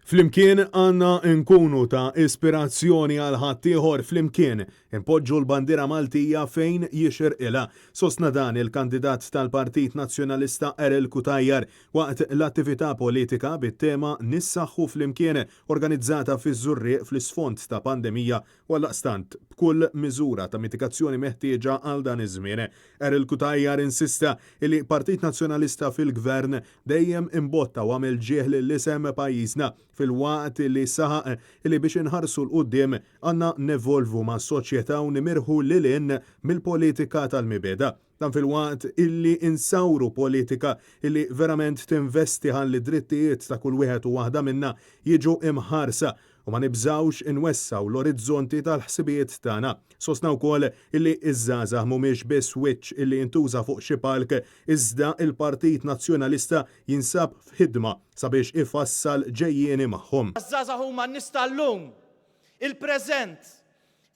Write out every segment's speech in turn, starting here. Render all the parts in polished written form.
Flimkien għandna nkunu ta' ispirazzjoni għal ħaddieħor, flimkien inpoġġu l-bandiera Maltija fejn jixirqilha. Sostna dan il-kandidat tal-Partit Nazzjonalista Errol Cutajar waqt l-attività politika bit-tema Nissaħħu Flimkien organizzata fiż-Żurrieq fl-isfond ta' pandemija u għaldaqstant b'kull miżura ta' mitigazzjoni meħtieġa għal dan iż-żmien. Errol Cutajar insista illi Partit Nazzjonalista fil-Gvern dejjem imbotta u għamel ġieħ lil isem pajjiżna filwaqt li saħaq li biex inħarsu 'l quddiem għandna nevolvu mas-soċjetà u nimirħu lil hinn mill-politika tal-mibegħda. Dan filwaqt illi insawru politika illi verament tinvesti ħalli d-drittijiet ta' kull wieħed u waħda minna jiġu imħarsa u ma nibżgħux inwessgħu l-orizzonti tal-ħsibijiet tagħna. Sostna wkoll illi ż-żgħażagħ mhumiex biss wiċċ illi jintuża fuq xi palk iżda l-Partit Nazzjonalista jinsab f'ħidma sabiex ifassal ġejjieni magħhom. Iż-żgħażagħ huma n-nies tal-lum, il-preżent.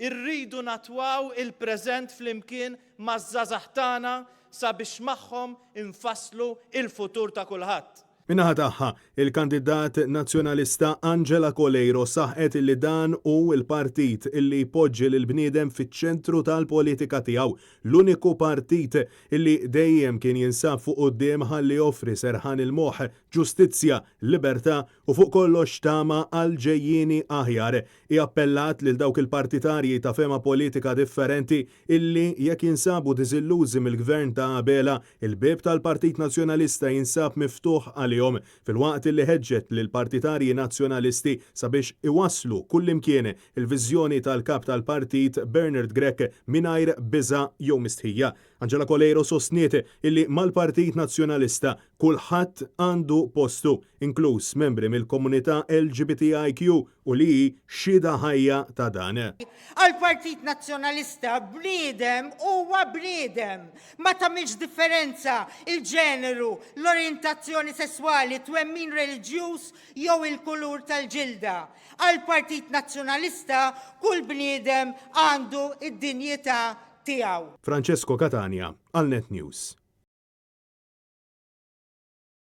Irridu natwaw il-preżent flimkien maż-żgħażagħ tagħna sabiex magħhom infasslu il-futur ta' kulħadd. Min-naħa tagħha, il-kandidat Nazzjonalista Angela Coleiro saħqet illi dan hu l-partit illi jpoġġi lill-bniedem fiċ-ċentru tal-politika tiegħu, l-uniku partit illi dejjem kien jinsab fuq quddiem ħalli joffri serħan il-moħħ, ġustizzja, libertà u fuq kollox tama għal ġejjieni aħjar. Hi appellat lil dawk il-partitarji ta' fehma politika differenti illi jekk jinsabu diżillużi mill-Gvern ta' Abela, il-bieb tal-Partit Nazzjonalista jinsab miftuħ għalihom, filwaqt illi ħeġġet lill-partitarji Nazzjonalisti sabiex iwasslu kullimkien il-viżjoni tal-Kap tal-Partit Bernard Grech mingħajr biża' jew mistħija. Angela Coleiro sostniet illi mal-Partit Nazzjonalista kulħadd għandu postu, inkluż membri mill-komunità LGBTIQ u li hi xhieda ħajja ta' dan. Għall-Partit Nazzjonalista bniedem huwa bniedem. Ma tagħmilx differenza il-ġeneru, l-orjentazzjoni sesswali, twemmin reliġjuż jew il-kulur tal-ġilda. Għall-Partit Nazzjonalista kull bniedem għandu d-dinjità tiegħu. Francesco Catania għal Net News.